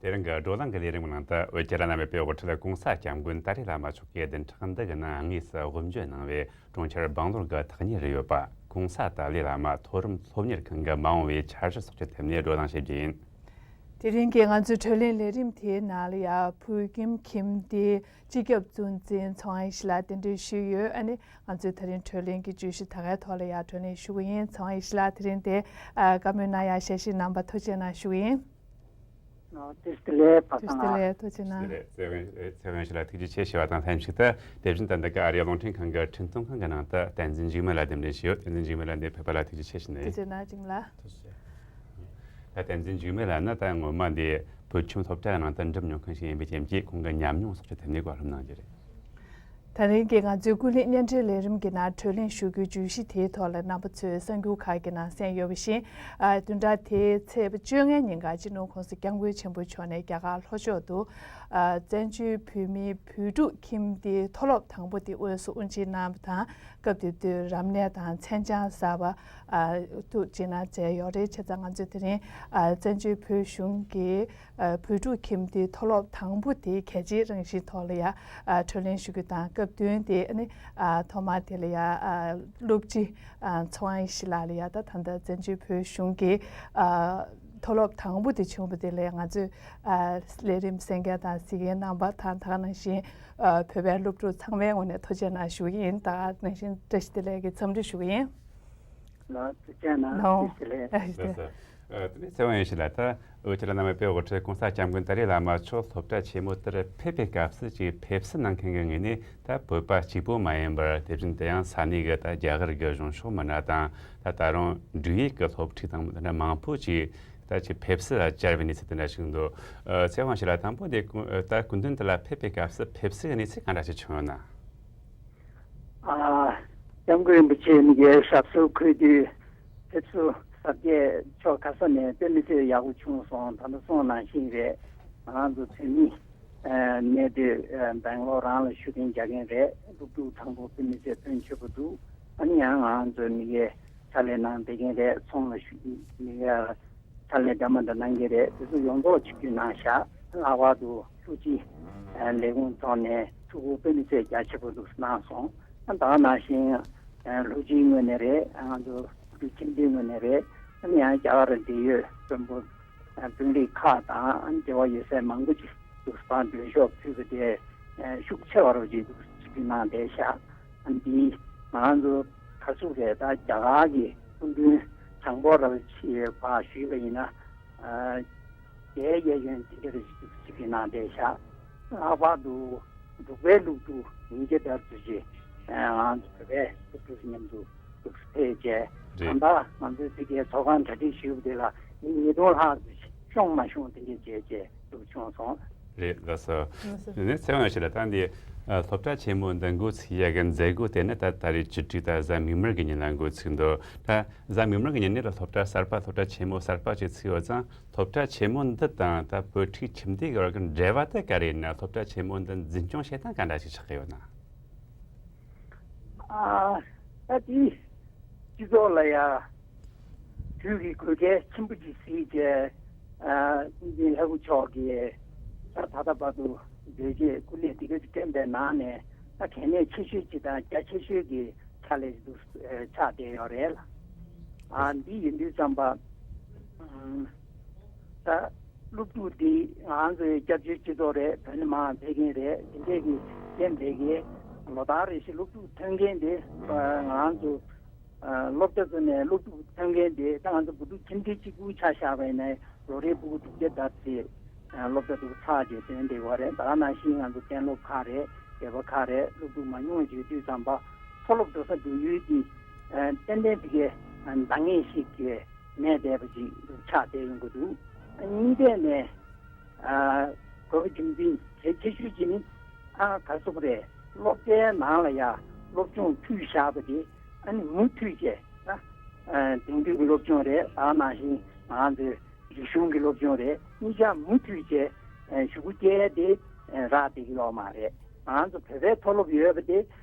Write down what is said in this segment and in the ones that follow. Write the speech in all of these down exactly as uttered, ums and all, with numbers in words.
དེ་རིང་གི་བགྲོ་གླེང་གི་ལས་རིམ་ནང་དུ་བོད་ཀྱི་བླ་ན་མེད་པའི་དབུ་ཁྲིད་གོང་ས་སྐྱབས་མགོན་ཏཱ་ལའི་བླ་མ་མཆོག་གི་བདུན་ཕྲག་འདི་གི་ནང་དངོས་སུ་དབུ་འབྱེད་གནང་བའི་གྲོང་ཁྱེར་སྦང་ལོར་གྱི་ཐག་ཉེ་རུ་ཡོད་པ་གོང་ས་ཏཱ་ལའི་བླ་མ་མཐོ་རིམ་སློབ་གཉེར་ཁང་གི་མ་འོངས་པའི་འཆར་གཞི་སོགས་ཀྱི་ཐད་ནས་བགྲོ་གླེང་བྱེད་རྒྱུ་ཡིན། དེ་རིང་གི་ང་ཚོའི་བགྲོ་གླེང་ལས་རིམ་དེའི་ནང་ལ་ཡང་བོད་ཁྱིམ་ཁྱིམ་སྡེའི་སྤྱི་ཁྱབ་གཙོ་འཛིན་ཚེ་དབང་ཡེ་ཤེས་ལགས་གདན་འདྲེན་ཞུས་ཡོད། ཨ་ནི་ང་ཚོའི་དེ་རིང་བགྲོ་གླེང་གི་བརྗོད་གཞི་ད་གའི་ཐོག་ལ་ཡང་བགྲོ་གླེང་ཞུ་གི་ཡིན། ཚེ་དབང་ཡེ་ཤེས་ལགས་དེ་རིང་དེ་ཨ་བཀའ་མོལ་གནང་ཡག་ཞལ་བཞེས་གནང་བར་ཐུགས་རྗེ་གནང་ཞུ་གི་ཡིན། ཨ། བཀྲ་ཤིས་བདེ་ལེགས། པ་སངས་ལགས། བཀྲ་ཤིས་བདེ་ལེགས། ཐུགས་རྗེ་གནང་། བཀྲ་ཤིས་བདེ་ལེགས། ཚེ་དབང་ཚེ་དབང་ཡེ་ཤེས་ལགས་ཐུགས་རྗེ་ཆེ་ཞུ་བ་དང་ལྷན་ཅིག་ཏུ། དེ་བཞིན་ད་འདི་ག་ཨ་རིའི་རླུང་འཕྲིན་ཁང་གི་འཕྲིན་གཏོང་ཁང་གི་ནང་དུ་བསྟན་འཛིན་འཇིགས་མེད་ལགས་གདན་འདྲེན་ཞུས་ཡོད། བསྟན་འཛིན་འཇིགས་མེད་ལགས་འདིར་ཕེབས་པ་ལ་ཐུགས་རྗེ་ཆེ་ཞུ་ནས། ཐུགས་རྗེ་གནང་། འཇིགས་མེད་ལགས། ཐུགས་རྗེ་ཆེ། ད་བསྟན་འཛིན་འཇིགས་མེད་ལགས་ནི་ད་སྔོན་མ་འདི་བོད་ཁྱིམ་སློབ་གྲྭ་ནང་དུ་འགྲིམ་མྱོང་མཁན་ཞིག་ཡིན་པའི་རྐྱེན་གྱིས་ཁོང་གི་ཉམས་མྱོང་སོགས་ཀྱི་ཐད་ནས་བཀའ་སློབ་གནང་རྒྱུ་རེད། ད་རིང་གི་ང་ཚོའི་ཀུན་གླེང་བརྙན་འཕྲིན་ལས་རིམ་གྱི་ནང་བགྲོ་གླེང་ཞུ་རྒྱུའི་བརྗོད་གཞི་དེའི་ཐོག་ལ་རྣམ་པ་ཚོས་གསར་འགྱུར་ཁག་གི་ནང་གསན་ཡོད་པ་བཞིན། ཨ། བདུན་ཕྲག་དེའི་ཚེས་པ་བཅོ་ལྔའི་ཉིན་ཀ་སྤྱི་ནོར་༸གོང་ས་༸སྐྱབས་མགོན་ཆེན་པོ་མཆོག་ནས་རྒྱ་གར་ལྷོ་ཕྱོགས་དུ། ཨ། བཙན་བྱོལ་བོད་མིའི་བོད་ཕྲུག་ཁྱིམ་སྡེའི་མཐོ་སློབ་དང་པོ་དེ་དངོས་སུ་དབུ་འབྱེད་གནང་བ་དང་། སྐབས་དེ་དུས་རབ་གནས་དང་མཚན་བྱང་གསར་པ། ཨ། ཐུགས་རྗེ་གནང་མཛད་ཡོད་རེད། བྱས་ཙང་ང་ཚོས་དེ་རིང་ཨ་བཙན་བྱོལ་བོད་གཞུང་གི་ཨ་བོད་ཕྲུག་ཁྱིམ་སྡེའི་མཐོ་སློབ་དང་པོ་དེ་གལ་ཆེའི་རང་བཞིན་ཐོག་ལ་ཡ་ཨ་བགྲོ་གླེང་ཞུ་རྒྱུ་དང་། སྐབས་བསྟུན་དེ་ནི་ཨ་ཐོག་མར་དེ་ལ་ཡ་ཨ་སློབ་སྤྱི་ཨ་ཚེ་དབང་ཡེ་ཤེས་ལགས་ལ་ཡ། ད་ད་ལྟ་བཙན་བྱོལ་བོད་གཞུང་གི་ཨ་མཐོ་སློབ་དང་པོ་དེ་བྱུང་བ་དེ་ལ་ང་ཚོས་ཨ་ལས་རིམ་གསན་མཁན་དང་གཟིགས་མཁན་རྣམ་པ་དང་། ད་ག་ནང་བཞིན་ཨ་བོད་པའི་སློབ་ཕྲུག་ཚང་མའི་ངོས་ནས་ཐུགས་རྗེ་གནང་ཞུ་གི་ཡིན། ད་ག་ནང་བཞིན་བཀྲ་ཤིས་བདེ་ལེགས་ཀྱི་འཚམས་འདྲི་ཞུ་གི་ཡིན། ལགས། ཐུགས་རྗེ་གནང་། ལགས། བཀྲ་ཤིས་བདེ་ལེགས། ལགས་སོ། ཨ། དེ་ནས་ཚེ་དབང་ཡེ་ཤེས་ལགས། ད་འུ་ཅག་བླ་ན་མེད་པའི་དབུ་ཁྲིད་གོང་ས་སྐྱབས་མགོན་ཏཱ་ལའི་བླ་མ་མཆོག་སློབ་གྲྭ་ཆེན་མོ་དེར་ཕེབས་པའི་སྐབས་སུ་ཅིག་ཕེབས་བསུ་གནང་མཁན་གྱི་ངོས་ནས། ད་བོད་པ་གཅིག་པོ་མ་ཡིན་པར། དེ་བཞིན་དུ་ཡང་ས་གནས་ཀྱི་ད་རྒྱ་གར་གྱི་གཞུང་ཕྱོགས་མི་སྣ་དང་། ད་ད་རུང་འབྲུག་ཡུལ་གྱི་སློབ་ཕྲུག་དང་དེ་འདྲ་མང་པོ་ཅིག་ད་ཅིག་ཕེབས་བསུ་ལ་བཅར་བའི་གནས་ཚུལ་དེ་འདྲ་ཞིག་འདུག། ཨ། ཚེ་དབང་ཡེ་ཤེས་ལགས། དང་པོ་དེ་ད་སྐུ་མདུན་དུ་ལ་ཕེབས་པའི་སྐབས་སུ་ཕེབས་བསུ་གི་གནས་ཚུལ་གང་འདྲ་ཞིག་བྱུང་ཡོད་ན། ཨ། སྐྱབས་མགོན་རིན་པོ་ཆེ་ནི་གའི་ཞབས་སོར་འཁོད་དུས་ཕེབས་བསུ་གཟབ་རྒྱས་ཕྱོགས་ག་ས་ནས་དཔེ་མི་སྲིད་ཡག་པོ་བྱུང་སོང་། ད་ལྟ་སོང་ནང་བཞིན་རེད། ང་རང་ཚོ་བོད་མི་ཨ་གནས་སྡོད་ཨ་སྦེང་ལོར་རང་ལ་བཞུགས་གདན་རྒྱག་མཁན་རེད། སློབ་ཕྲུག་དང་པོ་དཔེ་མི་སྲིད་ཕོན་ཆེ་པོ་འདུག། ཨ་ནི་ཡང་ང་རང་ཚོ་ནི་གའི་ཕྱག་ལས་གནང་བསྡད་མཁན་རེད། ཚོང་ལ་བཞུགས་ནི་གའི་ཕྱག་ལས་འདྲ་མི་འདྲ་གནང་གི་རེད། དེ་ཚོ་ཡོངས་རྫོགས་ཆིབས་བསྒྱུར་གནང་བཞག། ལྷག་པར་དུ་ལྷུ་ཅི་ལས་ཁུངས་ཐོག་ནས་ཐུགས་ཁུར་དཔེ་མི་སྲིད་རྒྱ་ཆེ་པོ་འདུག་གནང་སོང་། ད་ག་ནང་བཞིན་ལྷུ་ཅིའི་ངོས་ནས་རེད། ང་ཚོ་ཁྱིམ་སྡེའི་ངོས་ནས་རེད། ཨ་ནི་ཡང་རྒྱ་གར་འབྲེལ་ཡོད་དཔོན་པོ་དཔོན་རིགས་ཁག་དང་འབྲེལ་བ་ཡོད་ས་མང་པོ་ཅིག་འདུག་པ། མགྲོན་ཤོག་ཕུལ་བ་དེ་ཤུགས་ཆེ་བ་རུ་ཅིག་འདུག་ཅིག་གནང་བསྡད་ཤག། འདི་ང་ཚོ་ག་ཚོད་རེད། ད་རྒྱ་གར་གྱི་སྐུ་མགྲོན་གྲངས་འབོར་ར་ཅིག་ཕར་ཞུས་པ་ཡིན་ན། ཨ། བརྒྱད་གཡས་གཡོན་དེ་འདྲ་ཞིག་ཅིག་གནང་བསྡད་ཤག། ལྷག་པར་དུ་འབྲུག་པའི་སློབ་ཕྲུག་ཉིས་བརྒྱ་ལྟར་ཅིག་ང་ཚོ་བོད་པའི་སློབ་ཕྲུག་མཉམ་དུ་ཕེབས་བྱས། རེད། ད་ལྟ་ང་ཚོའི་དེ་གའི་ཚོགས་ཁང་གྲ་སྒྲིག་ཞུས་པ་དེ་ལ་མི་ཉིས་སྟོང་ལྷག་ཙམ་ཤོང་མ་ཤོང་དེ་འདྲ་བྱས་བྱས་འདུག་བྱུང་སོང་། རེད། ལགས་སོ། ལགས་སོ། དེ་ནས་ཚེ་དབང་ཡེ་ཤེས་ལགས། ད་འདི་ཨ་སློབ་གྲྭ་ཆེན་མོ་འདི་འགོ་ཚུགས་ཡག་གི་མཛད་སྒོ་དེ་ནི་ད་ད་རེས་བཅུ་དྲུག་ད་གཟའ་མིག་དམར་གྱི་ཉིན་ལ་འགོ་ཚུགས་འདུག། ད་གཟའ་མིག་དམར་གྱི་ཉིན་ནས་ལ་སློབ་གྲྭ་གསར་པ། སློབ་གྲྭ་ཆེན་མོ་གསར་པ་ཅིག་ཚུགས་ཡོད་ཙང་། སློབ་གྲྭ་ཆེན་མོ་འདི་དང་ད་བོད་ཕྲུག་ཁྱིམ་སྡེ་གི་བར་གྱི་འབྲེལ་བ་དེ་ག་རེ་ཡིན་ན། སློབ་གྲྭ་ཆེན་མོ་འདི་འཛིན་སྐྱོང་བྱེད་སྟངས་ག་འདྲ་ཞིག་ཆགས་ཀྱི་ཡོད་ན། ཨ། ད་དེ་སྤྱི་ཚོགས་ལ་ཡ་དུས་ཀྱི་དགོས་གལ་ཆེན་པོ་ཅིག་གཟིགས་བྱས། ཨ། སྲིད་འཛིན་ལྷ་སྐུ་མཆོག་གིས་ད་ད་ལྟ་བར་དུ་མཛད་རྗེས་སྐུ་ལས་འདི་ག་ཅིག་བསྐྱོན་པའི་ནང་ནས། ད་གལ་གནད་ཆེ་ཤོས་ཅིག་དང་རྒྱ་ཆེ་ཤོས་ཀྱི་ཕྱག་ལས་ཤིག་ཏུ་ཆགས་བསྡད་ཡོད་རེད་ལ། ཨ། འདི་ཡིན་དུས་ཙམ་པ། ཨ། ད་སློབ་ཕྲུག་འདི་ང་ཚོའི་སྐྱབས་བཅོལ་སྤྱི་ཚོགས་རེད། བོད་ནས་མར་ཕེབས་མཁན་རེད། དེ་འདྲས་ཀྱི་རྐྱེན་པས་ཀྱི་ལོ་ལྟར་རེ་བཞིན་སློབ་ཕྲུག་ཐོན་མཁན་དེ། ཨ། ང་ཚོ་ཨ། སློབ་གྲྭ་ཚོ་ནས་སློབ་ཕྲུག་ཐོན་མཁན་དེ། ད་ང་ཚོ་བུ་ཕྲུག་ཁྱིམ་སྡེ་གཅིག་པུ་ཆ་བཞག་པ་ཡིན་ན་ལོ་རེའི་ཕྲུ་གུ་དྲུག་བརྒྱ་ལྟར་ཅིག་ཨ། སློབ་གྲྭ་དུ་ཚར་རྗེས་ཐོན་བསྡད་ཡོད་རེད། ད་ག་ནང་བཞིན་ང་ཚོ་གཏན་སློབ་ཁག་རེད། སྡེ་བ་ཁག་རེད། སློབ་ཕྲུག་མ་ཉུང་བ་ཅིག་ཡོད་དུས་ཙམ་པ། མཐོ་སློབ་འགྲོ་ས་འགྲོ་ཡུལ་དེ་ཨ། ཏན་ཏན་དེ་གའི་ཨ། འདང་ངེས་ཤིག་གི་མེད་བསྡད་པ་ཅིག་ཆགས་བསྡད་ཡོང་གི་འདུག། ཨ། གཉིས་ཐད་ནས་ཨ། དགོས་པ་རྒྱུ་མཚན་གལ་ཆེ་ཤོས་ཅིག་ནི། ཨ། ག་རེ་ཟེར་དགོས་རེད། སློབ་གྲྭའི་ནང་ལ་ཡ་སློབ་སྦྱོང་ཕུལ་བཞག་པ་དེ། ཨ་ནི་མུ་མཐུད་བྱས་ན། ཨ། དེང་དུས་ཀྱི་སློབ་སྦྱོང་རེད། ད་ག་ནང་བཞིན་ང་ཚོའི་རིག་གཞུང་གི་སློབ་སྦྱོང་རེད། གཉིས་ཆ་མུ་མཐུད་བྱས་ཨ། གཞུག་གུ་སྐྱེལ་ཏེ་ཨ། རག་བསྡད་ཀྱི་ཡོད་མ་རེད། ང་ཚོ་བོད་པའི་མཐོ་སློབ་ཡོད་པ་དེ་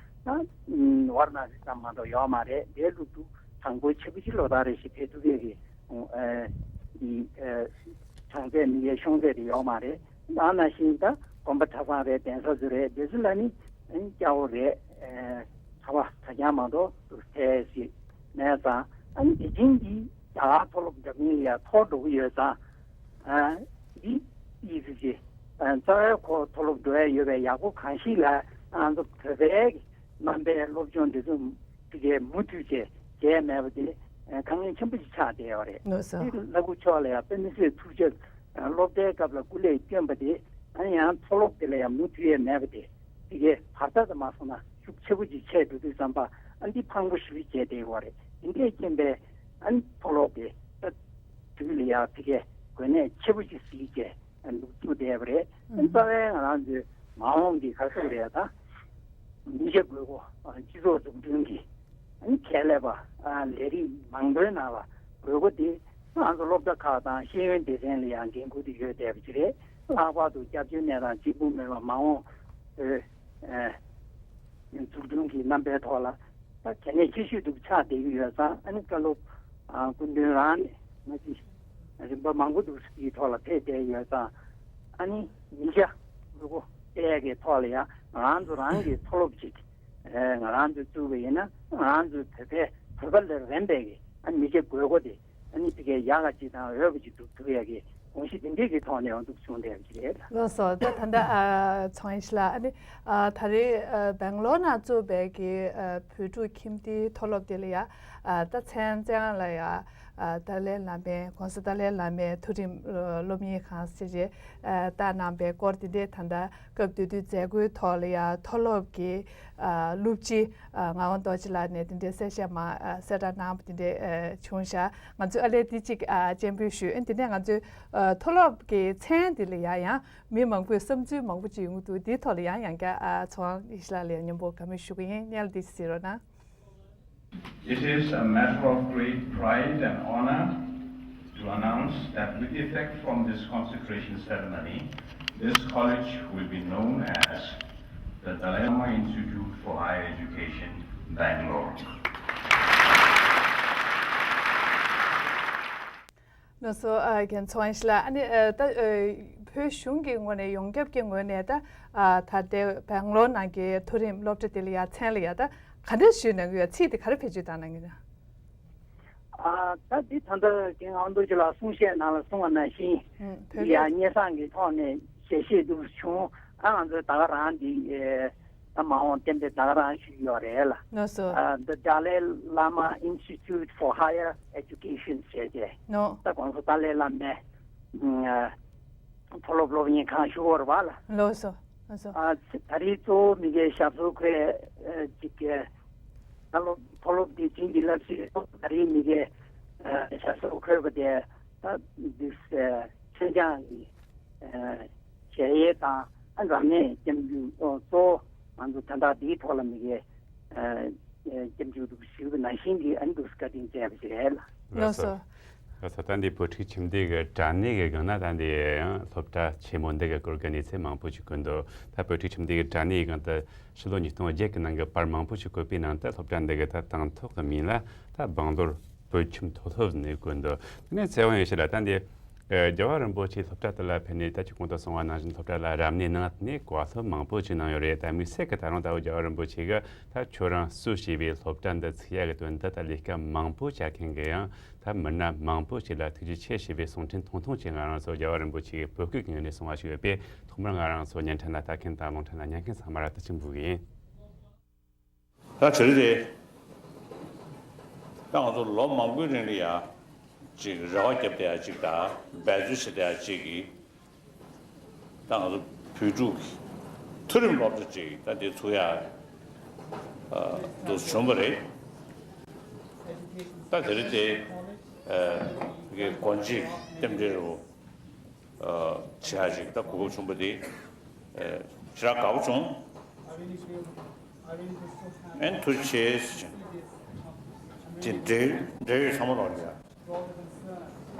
ཨ། ཝར་ན་རི་ཙམ་མ་གཏོགས་ཡོད་མ་རེད། དེའི་སློབ་ཕྲུག་གྲངས་འབོར་ཆེ་པོ་ཅིག་ལོ་ལྟར་རེ་བཞིན་ཕེབས་ཐུབ་ཡས་ཀྱི་ཨ། འདི་ཨ། གྲངས་ཚད་མི་ཡས་ཤོང་ཚད་དེ་ཡོག་མ་རེད། ཨ་ནང་བཞིན་ད་དགོན་པ་གྲྭ་ཚང་རེད། གདན་ས་ཚོ་རེད། དེ་ཚོ་ལ་ནི་སྐྱ་བོ་རེད། གྲྭ་པ་གྲྭ་རྐྱང་མ་གཏོགས་འདུག་ཐལ་ཞིག་མེད་ཙང་། ཨ་ནི་དེ་བཞིན་གྱི་རྒྱ་གར་མཐོ་སློབ་འདྲ་མིན་ལ་ཡང་མཐོ་འགྲོ་གི་ཡོད་ཙང་། འདི་ཡིག་ཚིག་ཅེས་རྩ་བའི་ཁོ་མཐོ་སློབ་འགྲོ་ཡ་ཡོད་པའི་ཡག་པོ་གང་ཞིག་ལ་ང་ཚོ་བོད་པའི་རྣམ་པའི་སློབ་སྦྱོང་འདི་ཚོ་དེ་གའི་མུ་མཐུད་བྱས་བྱས་མེད་པ་དེ་དཀའ་ངལ་ཆེན་པོ་ཞིག་ཆགས་བསྡད་ཡོད་རེད། ལགས་སོ། དེ་ལ་སྐུ་ཕྱོགས་ལ་ཡང་དཔེ་མི་སྲིད་ཐུགས་རྗེ། སློབ་གྲྭའི་སྐབས་ལ་སྐུ་ལས་བསྐྱོན་པ་དེ་ཨ་ནི་ཡང་མཐོ་སློབ་དེ་ལ་ཡང་མུ་མཐུད་ཡས་མེད་པ་དེ་དེ་གའི་བར་ཐག་དེ་མ་སོང་ན་ཤུགས་ཆེ་པོ་ཅིག་ཆད་འགྲོ་དུས་ཙམ་པ་ཨ་འདི་ཕངས་པོ་ཞེ་པོ་ཅིག་བྱས་བསྡད་ཡོད་རེད། དེ་འདྲས་རྐྱེན་པས་ཨ་ནི་མཐོ་སློབ་དེ་ད་དུས་ལ་ཡང་དེ་གའི་གོ་གནས་ཆེ་པོ་ཅིག་གཟིགས་བྱས། འདུག་བཅུག་བསྡད་པ་རེད། ཨ་ནི་རྩ་བའི་ང་རང་ཚོའི་མ་འོངས་ཀྱི་ག་ཚོད་རེད་ད། མི་བྱེད་དགོས་མཁོ། སྤྱི་ཚོགས་འཛུགས་སྐྲུན་གྱི་ཨ་ནི་ཁྱད་ལས་པ། ལས་རིགས་མང་པོའི་ནང་ལ་དགོས་མཁོ་དེ་ང་ཚོ་སློབ་གྲྭ་ཁག་དང་ཤེས་ཡོན་སྡེ་ཚན་ལ་ཡང་འགན་ཁུར་དུ་ཡོད་བསྡད་པ་ཅིག་རེད། ལྷག་པར་དུ་སྐྱབས་བཅོལ་གནས་སྟངས་གཅིག་པུ་མིན་པར་མ་འོངས་བོད་འཛུགས་སྐྲུན་གྱི་རྣམ་པའི་ཐོག་ལ་ད་གལ་གནད་ཆེ་ཤོས་འདུག་ཆགས་བསྡད་ཀྱི་ཡོད་ཙང་། ཨ་ནི་བཀའ་སློབ་སྐུ་མདུན་རང་ནས་ང་ཚོ་རིམ་པ་མང་པོ་འདུག་ཀྱི་ཐོག་ལ་ཕེབས་བསྡད་ཡོད་ཙང་། ཨ་ནི་ཉིན་ཞག་དགོས་མཁོ་སྤྲད་ཡ་གི་ཐོག་ལ་ཡང་ང་རང་ཚོ་རང་གི་མཐོ་སློབ་ཅིག་ང་རང་ཚོ་བཙུགས་པ་ཡིན་ན་ང་རང་ཚོའི་བོད་པའི་བོད་པ་ལ་རན་པའི་གི་ཨ་ནི་མི་བྱེད་དགོས་མཁོ་དེ་ཨ་ནི་དེ་གའི་ཡག་ག་ཅིག་དང་འོས་པ་ཅིག་འདུག་ཐུབ་ཡ་གི་དགོངས་གཞི་དེ་འདྲས་ཀྱི་ཐོག་ནས་འོ་འདུག་བྱུང་བསྡད་པ་ཅིག་རེད། ལགས་སོ། ད་ད་ལྟ་ཚོང་ཡིན་ཤི་ལ་ཨ་ནི་ད་རེས་སྦེང་ལོར་ནང་བཙུགས་པའི་གི་བོད་ཕྲུག་ཁྱིམ་སྡེའི་མཐོ་སློབ་དེ་ལ་ཡ་ད་མཚན་བཙན་ལ་ཡ་ཏཱ་ལའི་བླ་མའི་༸གོང་ས་ཏཱ་ལའི་བླ་མའི་མཐོ་རིམ་སློབ་གཉེར་ཁང་ཟེར་བྱས་བཏགས་གནང་པའི་སྐོར་དེ་འདྲས་ད་ལྟ་སྐབས་དེ་དུས་མཛད་སྒོའི་ཐོག་ལ་ཡ་མཐོ་སློབ་ཀྱི་སློབ་སྤྱི་ངག་དབང་རྡོ་རྗེ་ལགས་ནས་དེ་འདྲའི་གསལ་བཤད་མ་གསལ་བསྒྲགས་གནང་བ་དེ་འདྲས་བྱུང་ཤག་ང་ཚོས་ཨ་ལས་དེ་གཅིག་སྤྱན་འབུལ་ཞུས། ཨ་དེ་ནས་ང་ཚོས་མཐོ་སློབ་ཀྱི་མཚན་དེ་ལ་ཡ་ཡང་མི་མང་པོས་བསམ་ཚུལ་མང་པོ་ཅིག་ཡོང་གི་འདུག་དེའི་ཐོག་ལ་ཡང་ཡང་བསྐྱར་ཚོང་ཡིན་ཤི་ལ་ལ་ཡ་སྙན་པོ་བཀའ་མོལ་ཞུ་གི་ཡིན། སྙན་ལ་དེ་གཟིགས་རོགས་གནང་། It is a matter of great pride and honor to announce that with effect from this consecration ceremony, this college will be known as the Dalai Lama Institute for Higher Education, Bangalore. ལགས་སོ། རྒན་ཚོང་ཡིན་ཤི་ལ་ཨ་ནི་ད་བོད་གཞུང་གི་ངོས་ནས་ཡོངས་ཁྱབ་ཀྱི་ངོས་ནས་ད་ད་ལྟའི་སྦེང་ལོར་ནང་གི་མཐོ་རིམ་སློབ་གྲྭ་དེ་ལ་ཡ་མཚན་ལ་ཡ་ད་ག་འདྲ་ཞུས་གནང་གི་ཡོད། ཚིག་དེ་ག་རེ་བེད་སྤྱོད་བཏང་གནང་གི་ན། ཨ་ད་འདི་ད་ལྟ་རྒན་ངག་དབང་རྡོ་རྗེ་ལགས་གསུང་བཤད་ནང་ལ་གསུངས་པ་ནང་བཞིན་ཨུམ་བོད་འདི་ཡང་སྐད་སྙན་སེང་གི་ཐོག་ནས་ཞལ་བཞེས་འདུག་བྱུང་། ཨ་ང་ཚོའི་ད་ག་རང་འདི་ད་མ་འོངས་གཏན་འབེབས་ད་ག་རང་ཞུས་ཡོད་རེད་ལ། ལགས་སོ། ཨ་The Dalai Lama Institute for Higher Education ཟེར་ཏེ་ནོ། ད་༸གོང་ས་ཏཱ་ལའི་བླ་མའི་མཐོ་སློབ་སློབ་གཉེར་ཁང་ཞུ་བར་བ་ལ། ལགས་སོ། ལགས་སོ། ཨ་ད་རེས་གཙོ་བོ་མི་སྒེར་ཞབས་སོར་འཁོད་ཅིག་གི་ད་སློབ་མཐོ་སློབ་འདི་བྱིན་གྱིས་བརླབས་ཤིང་ད་རེས་མི་སྒེར་ཞབས་སོར་འཁོད་པ་དེ་ད་འདི་ཆོས་སྦྱང་གི་གཞལ་ཡས་དང་ཨ་རབ་གནས་སྐྱབས་འཇུག་གཙོ་བོ་ང་ཚོ་དོན་དག་འདིའི་ཐོག་ལ་མི་སྒེར་སྐྱབས་འཇུག་ཏུ་ཞུས་པ་ནང་བཞིན་གྱི་ཨ་འདུག་བཀའ་དྲིན་བསྩལ་བ་ཞིག་རེད་ལ། ལགས་སོ། ལགས་སོ། ད་འདི་བོད་ཕྲུག་ཁྱིམ་སྡེ་གི་དྲ་གནས་ཀྱི་སྒང་ན་ད་འདི་ཡང་སློབ་གྲྭ་ཆེན་མོ་འདི་གི་སྐོར་གྱི་གནས་ཚུལ་མང་པོ་ཞིག་བཀོད་འདུག་ད་བོད་ཕྲུག་ཁྱིམ་སྡེ་གི་དྲ་གནས་ཀྱི་སྒང་དུ་ཕྱི་ལོ་ཉིས་སྟོང་བརྒྱད་ཀྱི་ནང་གི་པར་མང་པོ་ཞིག་བཀོད་པའི་ནང་དུ་སློབ་གྲྭ་འདི་གི་ད་དང་ཐོག་གི་མིང་ལ་ད་སྦང་ལོར་བོད་ཁྱིམ་མཐོ་སློབ་ནས་བཀོད་འདུག་དེ་ནས་ཚེ་དབང་ཡེ་ཤེས་ལགས། ད་འདི་རྒྱལ་བ་རིན་པོ་ཆེ་སློབ་གྲྭ་དེ་ལ་ཕེབས་ནས་ད་ཅི་གོང་དུ་གསུངས་པ་ནང་བཞིན་སློབ་གྲྭ་ལ་རབ་གནས་གནང་ནས་བཀའ་སློབ་མང་པོ་ཞིག་གནང་ཡོད་རེད། ད་དམིགས་བསལ་གྱི་ད་རུང་ད་རྒྱལ་བ་རིན་པོ་ཆེ་གིས་ད་ཁྱོད་རང་གཙོས་བྱས་པའི་སློབ་གྲྭ་འདི་ཚུགས་ཡག་གི་དོན་དུ་ད་ལས་ཀ་མང་པོ་བྱ་མཁན་གྱི་ཡང་ད་མི་སྣ་མང་པོ་ཞིག་ལ་ཐུགས་རྗེ་ཆེ་ཞེས་པའི་གསུང་འཕྲིན་ཐུང་ཐུང་ཅིག་ང་རང་ཚོ་རྒྱལ་བ་རིན་པོ་ཆེ་གི་བོད་སྐད་ཀྱི་ངོས་ནས་གསུང་བ་ཞིག་ཡོད་པས། ཐོག་མར་ང་རང་ཚོ་བརྙན་འཕྲིན་ལ་ལྟ་མཁན་དང་རླུང་འཕྲིན་ལ་ཉན་མཁན་ཚང་མ་ལ་ཐུགས་རྗེ་ཆེ་ཞུ་གི་ཡིན། ད་དེ་རིང་དེ་ད་ང་ཚོ་ལོ་མང་པོའི་རིང་ལ་ཡ་ཅིག་རེ་བ་བརྒྱབ་བསྡད་ཡ་ཅིག་དང་འབད་རྩོལ་བྱེད་བསྡད་ཡ་ཅིག་གིས་ད་ང་ཚོ་བོད་ཕྲུག་གི་མཐོ་རིམ་སློབ་གྲྭ་ཅིག་ད་དེ་ཚུགས་ཡ་ཨ་འདུག་བྱུང་བ་རེད། ད་དེ་རིང་དེ་ཨ་གི་སྒོ་འབྱེད་རྟེན་འབྲེལ་རུ་ཨ་བྱེད་ཡ་ཅིག་ད་གོ་སྐབས་བྱུང་བ་དེ་ཨ་ཞེ་དྲག་དགའ་པོ་བྱུང་། ཨེ་ཐུགས་རྗེ་ཆེ་ཟེར་ཅིག་དེ་འབྲེལ་འབྲེལ་ཡོད་ཚང་མ་ལ་ཡ་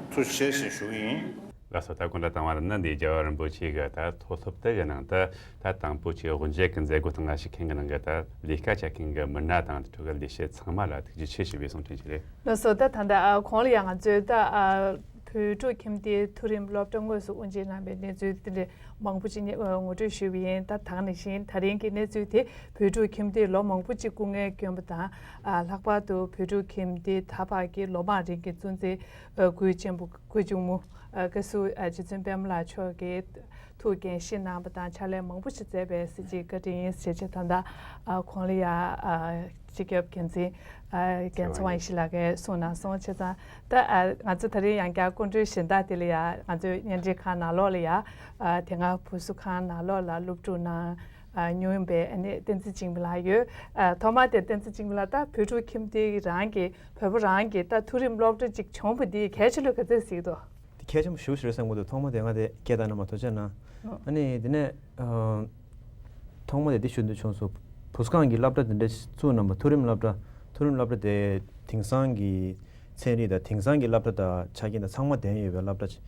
ཐུགས་རྗེ་ཆེ་ཟེར་ཞུ་གི་ཡིན། ལགས་སོ། ད་སྐུ་འདྲ་བཏང་བ་ནི་འདི་རྒྱལ་བ་རིན་པོ་ཆེ་གི་ད་མཐོ་སློབ་དེ་གི་ནང་དུ་ད་དང་པོ་ཆེ་དབུ་འབྱེད་ཀྱི་མཛད་སྒོ་དང་ལ་ཞུགས་མཁན་གྱི་ནང་གི་ད་ལས་ཀ་བྱེད་མཁན་གྱི་མི་སྣ་དང་དེ་ཕྲུ་གུ་ལས་བྱེད་ཚང་མ་ལ་ཐུགས་རྗེ་ཆེ་ཞུ་བའི་གསུང་འཕྲིན་ཞིག་རེད། ལགས་སོ། ད་ད་ལྟ་ཨ་གོང་ལ་ཡང་ང་ཚོས་ད་ཨ་ བོད་ཕྲུག་ཁྱིམ་སྡེའི་མཐོ་རིམ་སློབ་གྲྭ་དངོས་སུ་དབུ་འབྱེད་གནང་བའི་གནས་ཚུལ་དེ་འདྲ་མང་པོ་ཅིག་ངོ་སྤྲོད་ཞུས་པ་ཡིན། ད་ད་ག་ནང་བཞིན་ད་རིང་གི་གནས་ཚུལ་དེ་བོད་ཕྲུག་ཁྱིམ་སྡེས་ལོ་མང་པོ་ཅིག་སྐུ་ངལ་བསྐྱོན་པ་དང་། ལྷག་པར་དུ་བོད་ཕྲུག་ཁྱིམ་སྡེ་ད་བར་གྱི་ལོ་མང་རིང་གི་གཙོ་འཛིན་དགུའི་ཆེན་པོ་དགུ་ཆུང་མོ་བཀའ་ཟུར་རྗེ་བཙུན་པད་མ་ལགས་མཆོག་གིས་ཐུགས་འགན་བཞེས་གནང་བ་དང་ཕྱག་ལས་མང་པོ་ཞིག་མཛད་པའི་གཟི་བརྗིད་བཀའ་དྲིན་ཡིན་ཞེས་བྱས། ད་ལྟ་ཁོང་ལ་ཡང་སྤྱི་ཁྱབ་འགན་འཛིན་རྒྱལ་མཚན་དབང་ཡེ་ཤེས་ལགས་ཀྱིས་གསུངས་གནང་སོང་། བྱས་ཙང་ད་ང་ཚོ་ད་རིང་ཡང་བསྐྱར་སྐུ་མགྲོན་གཞན་དག་དེ་ལ་ཡང་ང་ཚོའི་བརྙན་འཕྲིན་ཁང་ནང་ལོགས་ལ་ཡང་དེ་སྔ་བུ་གསོ་ཁང་ནང་ལོགས་ལ་སློབ་ཕྲུག་ནང་ཉུང་བའི་ཨ་ནི་བསྟན་འཛིན་འཇིགས་མེད་ལགས་ཡོད། ཐོག་མར་དེ་བསྟན་འཛིན་འཇིགས་མེད་ལགས། ད་བོད་ཕྲུག་ཁྱིམ་སྡེ་རང་གི་བོད་པ་རང་གི་ད་མཐོ་རིམ་སློབ་གྲྭ་ཅིག་བྱུང་བ་འདི་གལ་ཆེ་ལོས་ག་ཚོད་གཟིགས་འདུག་དེ་གལ་ཆེན་པོ་ཞེ་པོ་ཞིག་རེད་བསམ་གྱི་འདུག་ཐོག་མ་དེ་སྔ་དེ་སྐད་བཏང་ན་མ་ཐུགས་རྗེ་གནང་། ཨ་ནི་དེ་ནས་ཨ་ཐོག་མ་དེ་འདི་ཞུ་འདོད་བྱུང་སོང་། བུ་གསོ་ཁང་གི་སློབ་གྲྭ་དེ་འདྲ་བཙུགས་གནང་བ། མཐོ་རིམ་སློབ་གྲྭ་མཐོ་རིམ་སློབ་གྲྭ་དེ་དེང་སང་གི་ཚན་རིག་དང་དེང་སང་གི་སློབ་གྲྭ་དང་ཆ་རྐྱེན་དང་ཚང་མ་ལྡན་ཡོད་པའི་སློབ་གྲྭ་ཅིག